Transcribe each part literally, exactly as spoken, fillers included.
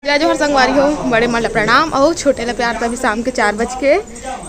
जय जोहार संगवारी हो, बड़े मन ला प्रणाम। अउ छोटे ला प्यार। तभी शाम के चार बज के,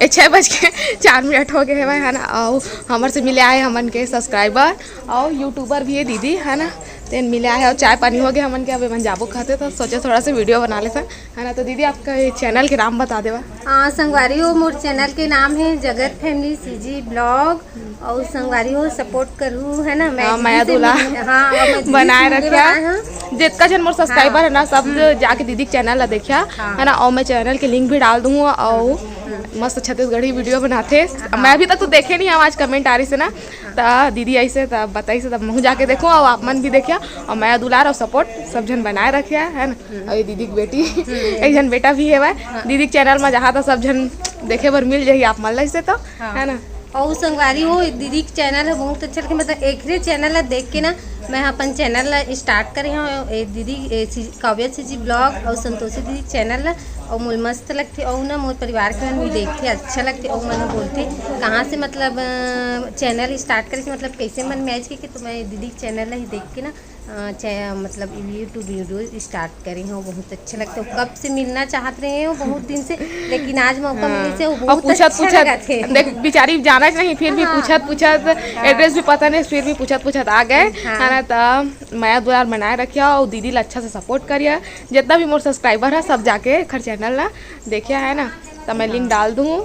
ए, छः बज के चार मिनट हो गए हवय, है ना। अउ हमर से मिले आए हमन के सब्सक्राइबर अउ यूट्यूबर भी है दीदी, है ना। तेन मिले आए अउ चाय पानी हो गए हमन के। अब एमन जाबो कहते तो सोचे थोड़ा सा वीडियो बना लेथन, है ना। तो दीदी, आपका ये चैनल के नाम बता देवा। हाँ संगवारी हो, मोर चैनल के नाम है जगत फैमिली सीजी ब्लॉग। अउ संगवारी हो, सपोर्ट करू, है ना। मैं हाँ, दीदी मया से दुलार मिल-, हाँ, अउ मैं दीदी बनाए से मिलने रखा। वाला हूँ। जितना जन मोर सब्सक्राइबर हाँ। है ना, सब हम्म। जाके दीदी के चैनल ला देखिया, हाँ। है ना। अउ मैं चैनल के लिंक भी डाल दूँ। अउ हम्म। मस्त छत्तीसगढ़ी वीडियो बनाथे। हाँ। मैं अभी तक तो देखे नहीं हूँ, आज कमेंट आ रही से ना, हाँ। त दीदी ऐसे तब बताई से, तब मैं जाके देखूँ। अउ आप मन भी देखिया, अउ मया दुलार अउ सपोर्ट सब जन बनाए रखिया, है ना। हम्म। अउ ये दीदी के बेटी, हम्म। एक जन बेटा भी है वह। हाँ। दीदी के चैनल में जहाँ तो सब जन देखे बर मिल जाही आप मन ला ऐसे तो, हाँ। है ना। अउ संगवारी हो, दीदी के चैनल है बहुत अच्छा लगे, मतलब एकरे चैनल ला देख के ना मैं अपन चैनल ला स्टार्ट करे हूँ। ए दीदी, ए सी-, काव्या सीजी ब्लॉग अउ संतोषी दीदी के चैनल ला, अउ मोर मस्त लगथे। अउ ना मोर परिवार के मन भी देखथे, अच्छा लगथे। अउ मन बोलथे कहाँ से, मतलब अ, चैनल स्टार्ट करे से, मतलब कैसे मन में आइस के, कि तो मैं दीदी के चैनल ला ही देख के ना अ, चे-, मतलब यूट्यूब वीडियो स्टार्ट करे हूँ, बहुत अच्छे लगते हो। कब से मिलना चाहत रहे हो, बहुत दिन से, लेकिन आज मौका हाँ। मिले से वो और बहुत पूछत अच्छा पूछत लगा थे। देख, बेचारी जाना च नहीं, फिर भी हाँ। पूछत पूछत हाँ। एड्रेस भी पता नहीं, फिर भी पूछत पूछत आ गए, हाँ। है ना। त मया दुलार बनाए रखिया अउ दीदी ला अच्छा से सपोर्ट करिया। जितना भी मोर सब्सक्राइबर है, सब जाके एखर चैनल ला देखिया, है ना। त मैं लिंक डाल दूँ,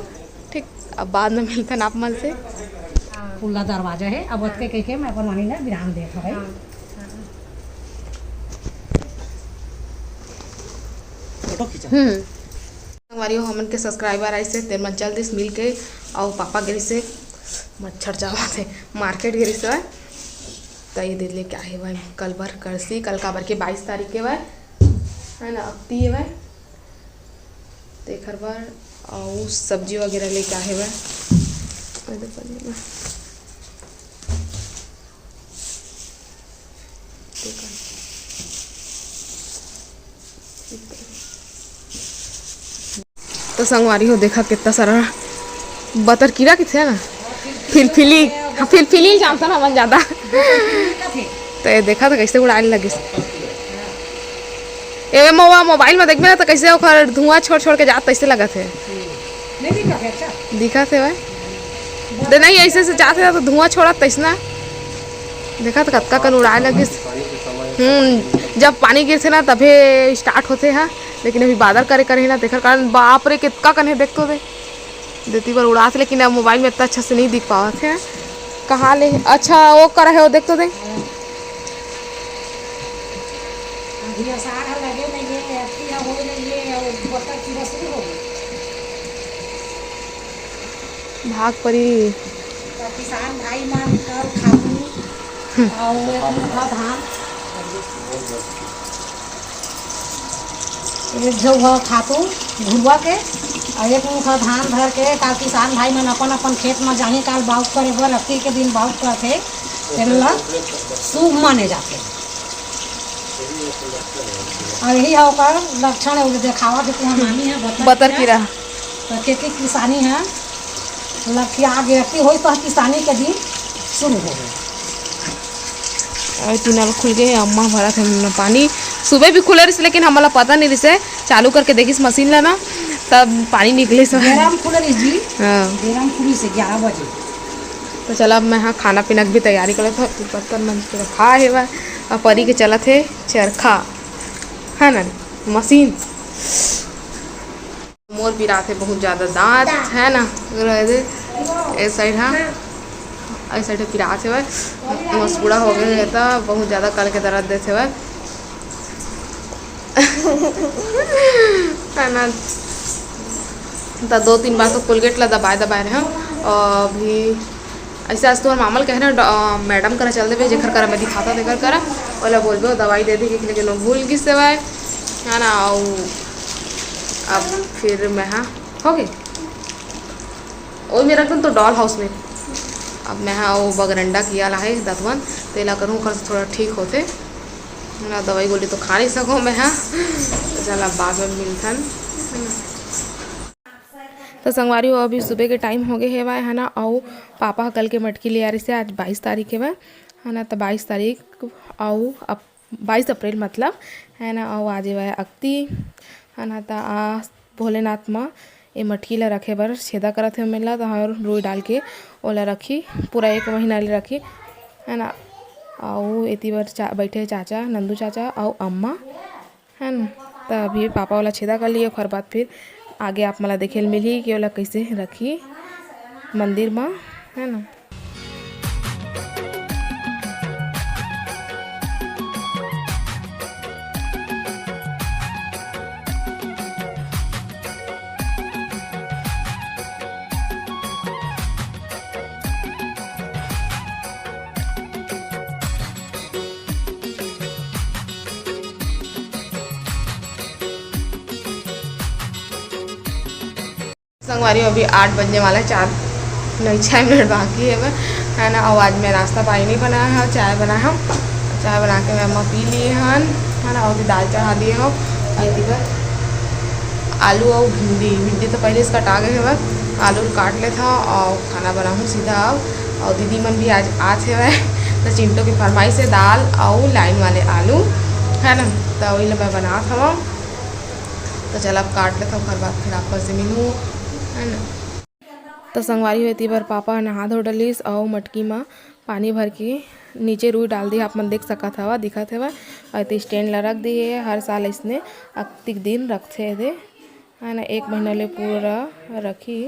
ठीक। अब बाद में मिलथन आप मन से। खुला दरवाजा है, अब ओतके कह के मैं अपन वाणी ला विराम देत हवय। फोटो खींचा। हम्म। संगवारी हो, हमन के सब्सक्राइबर आइस हे, तेन मन चल दिस मिल के, अउ पापा गे रिहिस हे, मच्छर चावत हे, मार्केट गे रिहिस हे, त ये दे लेके आए हवय कल बर कड़सी, कल काबर के बाईस तारीख के हवय, है ना, अक्ती हवय, तेखर बर, अउ सब्जी वगैरह लेके आए हवय। तो संगवारी हो, देखा कितना सारा बतर कीरा किथे ना, फिलफिली, हाँ, फिलफिली जानता ना मन ज्यादा। तो ये देखा तो कैसे उड़ाए लगिस। ए मोवा मोबाइल में देखबे ना तो कैसे ओकर धुआं छोड़ छोड़ के जात तैसे लगत हे। नहीं दिखत हे, अच्छा। दिखत हे भाई। दे नहीं, ऐसे से जात हे तो धुआं छोड़त तैसना। देखा तो कतका कन उड़ाए लगिस। हम्म, जब पानी गिरथे ना तभे स्टार्ट होथे हा, लेकिन अभी बादर करे करे हे ना, तेखर कारण बाप रे कितका कन हे, देख तो दे। देती बर उड़ात, लेकिन अब मोबाइल में इतना अच्छा से नहीं दिख पावत हे। कहाँ ले? अच्छा, वो करा है, वो देख तो दे। अभी अषाढ़ ह लगे नहीं है, अक्ती ह होए नहीं है, और बत्तर कीड़ा शुरू हो गए। भाग परी। तो किसान भाई मन कल खातू हम्म। और एक मुठा धान, एक झउहा खातू घुरुआ के, और एक मुठा धान धर के, का किसान भाई मन अपन अपन खेत में जाही, काल बाउक करे बर, अक्ती के दिन बाउक करथे, तेन ला शुभ माने जाथे। और यही है ओकर लक्षण, वो देखावा के तुहां मानी है, बतर बतर कीरा। कीरा। तो खेती किसानी है, लखिया आगे अति होई तो किसानी के दिन शुरू हो गए। और टीना ल खुल गए, अम्मा भरत हे पानी। सुबह भी खुले रहिस, लेकिन हमला पता नहीं रहिस, चालू करके देखिस मशीन ला ना, तब पानी निकले सो। गरम खुले रहिस जी। हाँ। गरम खुली से ग्यारह बजे। तो चला, अब मैं हाँ खाना पीना के भी तैयारी करत हूँ। बर्तन मंज के रखा हे बा, अब परी के चलत हे चरखा, है ना, मशीन। मोर पिरात हे बहुत ज्यादा दांत, है ना, ए साइड, हाँ, ए साइड पिरात हे भाई, मसकूड़ा हो गए हे त बहुत ज्यादा कल के दर्द देथे भाई, है ना। त दो तीन बार तो कोलगेट ला दबाए दबाए रहे, और अभी ऐसे आज तोर मामा ल कहे ना, डॉ-, अ, मैडम करा चल देबे, जेकर करा मैं दिखाता तेकर करा, ओला बोलबे, वो दवाई दे दे, लेकिन वो भूल गिस दवाई, है ना। अउ अब फिर मैं, हाँ, हो गए, ओई में रख दूँ तो डॉल हाउस में। अब मैं, हाँ, वो बगरंडा किया ला है दतवन, तेला करूँ, ओकर से थोड़ा ठीक होथे, है ना। दवाई गोली तो खा नहीं सकूँ मैं, हाँ, तो चल, अब बाद में मिलथन, है ना। तो संगवारी हो, अभी सुबह के टाइम हो गए हेवय, है ना, अउ पापा ह कल के मटकी ले आ रहिस हे, आज बाईस तारीख हेवय, है ना, तो बाईस तारीख अउ अब बाईस अप्रैल मतलब, है ना। अउ आज एवय अक्ती, है ना। त आ भोलेनाथ म ए मटकी ल रखे बर छेदा करत हे ओमेला, त हर रुई डाल के ओला रखी, पूरा एक महीना ले रखी, है ना। अउ एती बर चा-, बैठे हे चाचा, नंदू चाचा अउ अम्मा, है ना। त अभी पापा वाला छेदा कर लिए, ओखर बाद फिर आगे आप मन ला देखे ल मिलही कि ओला कइसे रखी मंदिर म, है ना। संगवारी, अभी आठ बजने वाला है, चार नहीं, छः मिनट बाकी है बस, है ना। और आज मैं नाश्ता पानी नहीं बनाया है, चाय बनाया हूँ। चाय बना के मैं अम्मा पी लिए हन, है ना। और दाल चढ़ा दिए हो, और इधर आलू और भिंडी, भिंडी तो पहले से कटा गए है बस, आलू काट लेता हूँ और खाना बनाऊँ सीधा। अब और दीदी मन भी आज आत हेवय, तो चिंटू की फरमाइश है दाल और लाइन वाले आलू, है ना। तो वही ला मैं बनात हवं। तो चल, अब काट लेथव, ओकर बाद फिर आप से मिलहूँ, है ना। तो संगवारी हो, एती बर पापा ह नहा धो डलिस अउ मटकी म पानी भर के नीचे रुई डाल दिस। आप मन देख सकत हव, दिखत हवय। अउ एती स्टैंड ला रख दिए हे, हर साल अइसने अक्तिक दिन रखथे एदे, है ना, एक महीना ले पूरा रखी।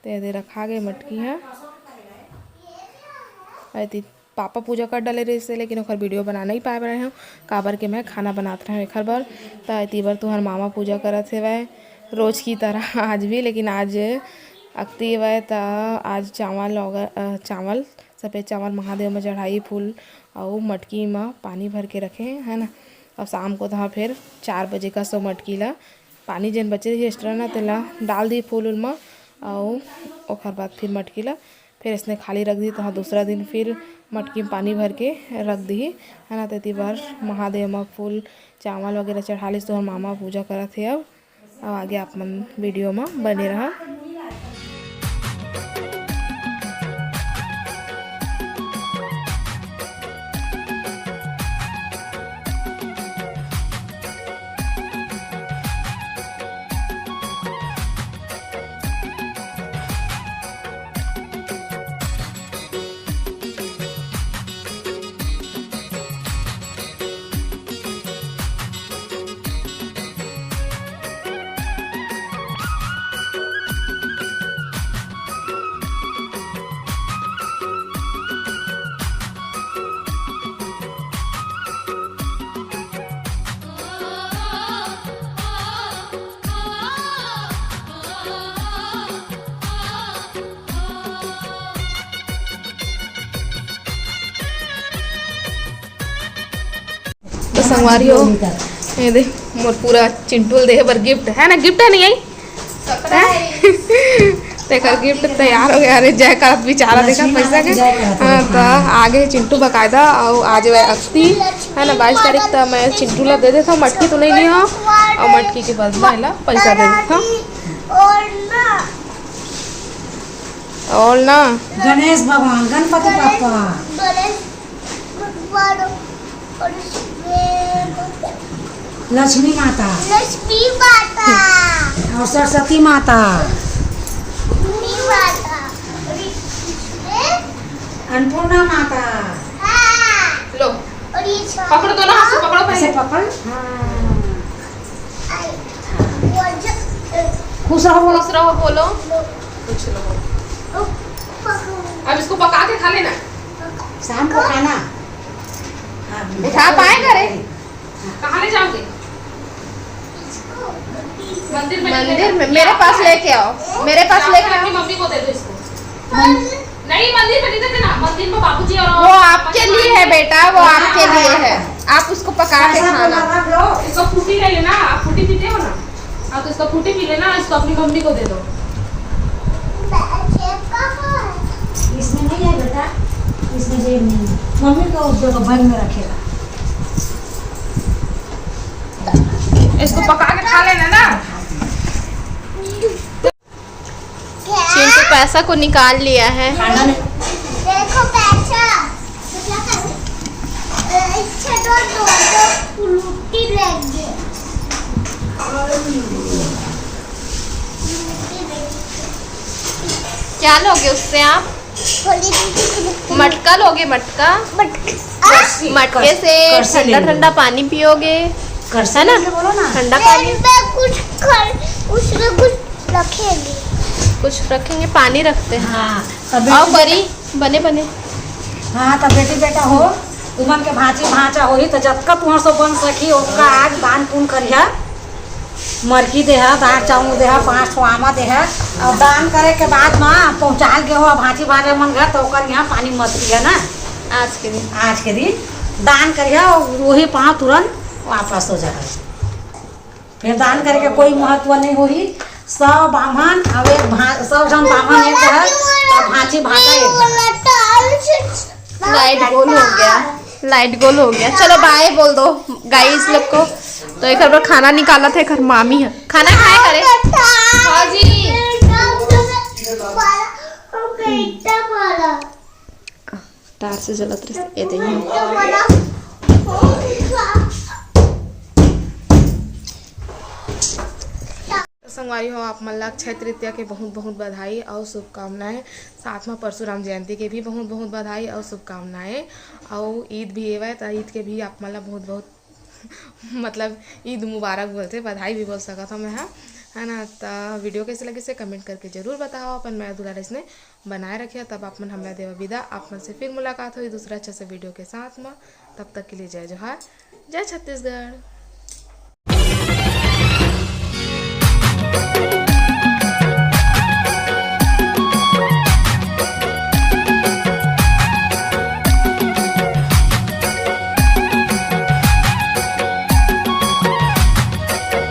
ते एदे रखा गे मटकी ह। अउ एती पापा पूजा कर डाले रहिस हे, लेकिन ओखर वीडियो बना नहीं पाए रहे हूँ, काबर के मैं खाना बनात रहे हूँ एखर बर। त एती बर तुहर मामा पूजा करत हेवय रोज की तरह आज भी, लेकिन आज अक्ती हेवय त आज चावल औगर, अ, चावल, सफेद चावल महादेव में चढ़ाई, फूल अउ मटकी म पानी भर के रखे, है ना। अउ शाम को तहाँ फिर चार बजे का सो मटकी ला पानी जेन बचे रही extra ना, तेला डाल दी फूल उल म, अउ ओखर बाद फिर मटकी ला फिर इसने खाली रख दी, तो हाँ, दूसरा दिन फिर मटकी में पानी भर के रख दी, है ना। तेती बार महादेव म फूल चावल वगैरह चढ़ा लिस, तो मामा पूजा करत हे। अब, अब आगे आप मन वीडियो म बने रहा। तो संगवारी हो, ये दे मोर पूरा चिंटू ल देहे बर गिफ्ट है ना, गिफ्ट है नहीं आई? तेकर गिफ्ट तैयार हो गया। अरे जय करत बेचारा, देखा पैसा के। हाँ, तो आगे चिंटू बकायदा। और आज वह अक्ति है ना, बाईस तारीख, तो मैं चिंटू ला दे देता हूँ, मटकी तो नहीं लिया हूँ, और मटकी के बदला एला पैसा दे देता हूँ। और ना गणेश भगवान, गणपति बप्पा, गणेश भगवान, और इसमें लक्ष्मी माता, लक्ष्मी माता, और सरस्वती माता, लक्ष्मी माता, और इसमें अन्नपूर्णा माता। हाँ। लो। और ये पकड़ो दोनों हाथ से, पकड़ो पहले। ऐसे पकड़। हाँ। खुश रहो बोलो। खुश रहो बोलो। कुछ रहो। अब इसको पका के खा लेना। शाम को खाना। हाँ, उठा पाए करे? कहाँ ले जाओगे? मंदिर में लेके मंदिर जाओ। में, मेरे पास लेके आओ, मेरे पास जाओ, लेके आओ। अपनी मम्मी को दे दो इसको। नहीं, मंदिर में नहीं देते ना, मंदिर में बाबूजी और वो आपके लिए है बेटा, वो आपके लिए है, आप उसको पका के खाना। इसको फ्रूटी ले लेना, आप फ्रूटी पीते हो ना? हाँ, तो इसको फ्रूटी पी लेना, इसको अपनी मम्मी को दे दो। इसमें नहीं है बेटा, इसमें जेब नहीं है। मम्मी को उस जगह बंद में रखेगा। इसको पका के खा लेना ना। चिंटू पैसा को निकाल लिया है। खाना नहीं। देखो पैसा। अच्छा, दो, दो, दो फ्रूटी लेंगे। क्या लोगे उससे आप? थोड़ी सी फ्रूटी। मटका लोगे, मटका? मटका। मटके से ठंडा ठंडा पानी पियोगे, है ना? ठंडा पानी। मैं कुछ खा, उसमें कुछ रखेंगे। कुछ रखेंगे, पानी रखते हैं। हाँ, तब आओ बेटी परी, बने बने। हाँ, तब बेटी बेटा हो, तुमन के भांची भांचा होही, तो जतका तुहर से बन सकी, ओतका आज दान पुण्य करिहा। मरकी देहा, दार चाउर देहा, पाँच ठो आमा देहा, अउ दान करे के बाद म पहुँचाल गे हो भांची भांचा मन घर, तो ओकर यहाँ पानी मत पिया ना। आज के दिन। आज के दिन दान करिहा, वही पाँव तुरंत वापस हो जाए। फिर दान करे के कोई महत्व नहीं होही। सब बाम्हन अउ एक भा-, सब झन बाम्हन एक है, अउ भांची भांचा एक है। लाइट गोल हो गया, लाइट गोल हो गया। चलो बाय बोल दो गाइस लोग को। तो एक बार खाना निकाला था, एक मामी है, खाना खाए करे। हाँ जी। तार से जलत रहिस, ए दे। संगवारी हो, आप मन ला अक्षय तृतीया के बहुत बहुत बधाई अउ शुभकामनाएं। साथ म परशुराम जयंती के भी बहुत बहुत बधाई अउ शुभकामनाएं। अउ ईद भी एवय, त ईद के भी आप मन ला बहुत बहुत मतलब ईद मुबारक बोलथे, बधाई भी बोल सकत हव मैं ह, है ना। त वीडियो कैसे लगिस हे कमेंट करके जरूर बताओ। अपन मैं दुलार इसने बनाए रखिया, तब आप मन हमला देवा विदा। आप मन से फिर मुलाकात होही दूसरा अच्छा से वीडियो के साथ म। तब तक के लिए जय जोहार, जय छत्तीसगढ़।